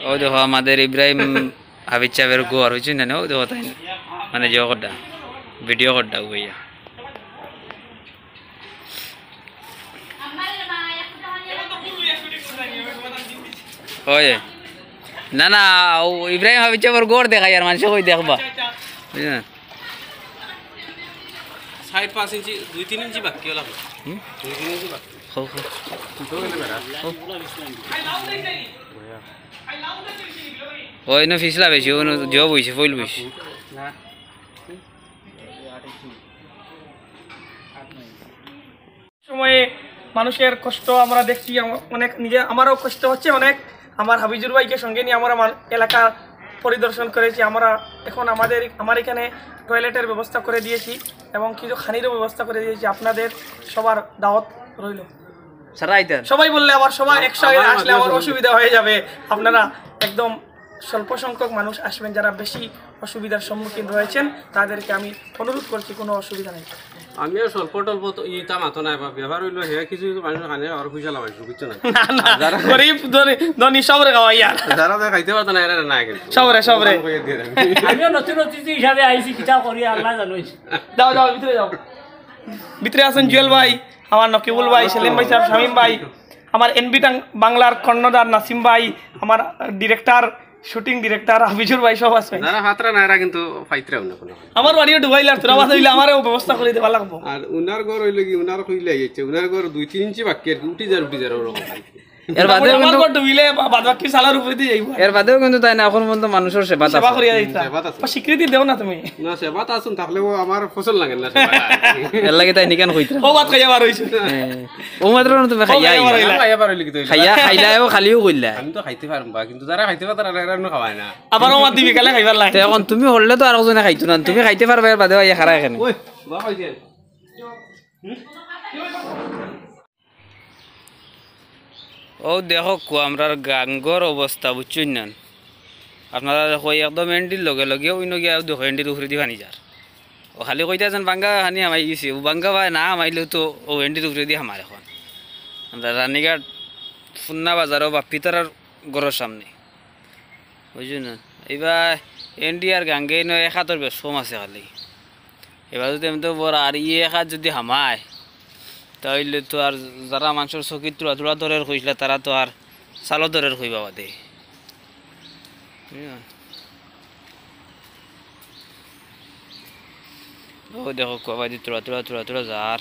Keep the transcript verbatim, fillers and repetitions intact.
ও দেখো, আমাদের ইব্রাহিম হাফিজ সাহেবের ঘর অইছে না, ও দেখো তাইন, মানে, যে করডা, ভিডিও করডা ভাইয়া। ওই, না, না, ও ইব্রাহিম হাফিজ সাহেবের ঘর দেখাই আর মানষে কই দেখবা, বুঝছো না? চাইর পাঁচ ইঞ্চি, দুই তিন ইঞ্চি বাকি অলা। হুম? দুই তিন ইঞ্চি বাকি। হো, হো। ও, ইনো ফিছলা বেশি, ও, ইনো জব অইছে, ফইল বইছে। সময়ে মানুষের কষ্ট আমরা দেখছি, আমা-, অনেক নিজে আমারও কষ্ট হচ্ছে অনেক। আমার হাফিজুর ভাইকে সঙ্গে নিয়ে আমরা মান-, এলাকা পরিদর্শন করেছি। আমরা এখন আমাদের, আমার এখানে টয়লেটের ব্যবস্থা করে দিয়েছি এবং কিছু খানিরও ব্যবস্থা করে দিয়েছি। আপনাদের সবার দাওয়াত রইল। সারা আইতেন। সবাই বললে আবার সবাই একসাথে আমার আসলে আমার মাধ্যমে অসুবিধা হয়ে যাবে। আপনারা একদম স্বল্প সংখ্যক মানুষ আসবেন, যারা বেশি অসুবিধার সম্মুখীন রয়েছেন, তাদেরকে আমি অনুরোধ করছি, কোনো অসুবিধা নেই। আমিও স্বল্প টল্প তো ইতা মাতো নাই, বা ব্যাপার অইলো হে কিছু কিছু মানুষ খানে আর পয়সা লাগাইছে, বুঝছো না? না, না, যারা গরিব, ধনী, ধনী সবরে খাওয়াই আর। যারা যা খাইতে পারতো না, এরা না কিন্তু। সবরে, সবরে। কইয়া দিয়ে দেন। আমিও নতুন অতিথি হিসাবে আইছি, কিতা করি আল্লাহ জানোই। যাও, যাও, ভিতরে যাও। ভিতরে আছেন জুয়েল ভাই, আমার নকিবুল ভাই, সেলিম ভাই সাহেব, শামীম ভাই, আমার এনবি টাং-, বাংলার কর্ণধার নাসিম ভাই, আমার ডিরেক্টর, শুটিং ডিরেক্টর হাফিজুর ভাই সব আছে। যারা ফাতরা না, এরা কিন্তু ফাইতরাও না কোনো। আমার বাড়িও ডুবাইলার, তোরা বাদ হইলে আমারও ব্যবস্থা করে দেওয়া লাগবো। আর উনার ঘর হইলো কি, উনার কইলে আইছে, উনার ঘর দুই তিন ইঞ্চি বাকি আর কি, উঠি যার, উঠি যার ওরকম। এর বাদেও আমার কিন্তু, ঘর ডুবিলে বা-, বাদ বাকি সালার উপরে দিয়ে যাইবো। এর বাদেও কিন্তু তাইন না, এখন পর্যন্ত মানুষের সেবাত সেবা আছে। করিয়া দিতা। সেবাত আছে। ও স্বীকৃতি দেও না তুমি। না, সেবাত আছুন, তাহলেও আমার পছন্দ লাগে না সেবা। এর লাগি তাইন ইখান কইতরা। ও ভাত খাইয়া বার হইছে। হ্যাঁ। ও মাত্র না তুমি ও খাইয়া খাইয়া বার আইলা। হইলা। খাইয়া বার হইলে কি তো হইলো? খাইয়া, খাইলায় ও খালিও কইলা। আমি তো খাইতে পারমু বা, কিন্তু যারা খাইতে পারতারা না, এরা অন্য খাওয়ায় না। আবার ও মাত দিবি, কালে খাইবার লাগে। তো এখন তুমি হরলে তো আর একজনে খাইতো না, তুমি খাইতে পারবা, এর বাদে আইয়া খারা এখানে। ওই, বাবা, ওই যে। ও দেখো কু, আমরার গাঙ্গর অবস্থা বুঝছইন না? আপনারা দেখো, একদম এন্ডির লগে লগে ওই নগে দেখো, এন্ডির উপরেদি পানি যার। ও খালি কইতা আছেন, বাঙ্গা খানি হামাই গেছে, ও বাঙ্গা ভাই না হামাইলেও তো ও এন্ডির উপরেদি হামার এখন। আমরা রানীঘাট ফুন্না বাজারও বাপ্পিতারার ঘরর সামনে। বুঝছো না? ইবা এন্ডি আর গাঙ্গে ইনো এক হাতর বেশ কম আছে খালি। এবার যদি আমি তো বড় আর ইয়ে এক হাত যদি হামায়, তাইলে তো আর যারা মানষর চকিত তুলা তুলা ধরের কইছিলা, তারা তো আর চালো ধরের কইবা বাদে। বুঝছো না? ও দেখো, কবাদি তুলা তুলা তুলা তুলা যার।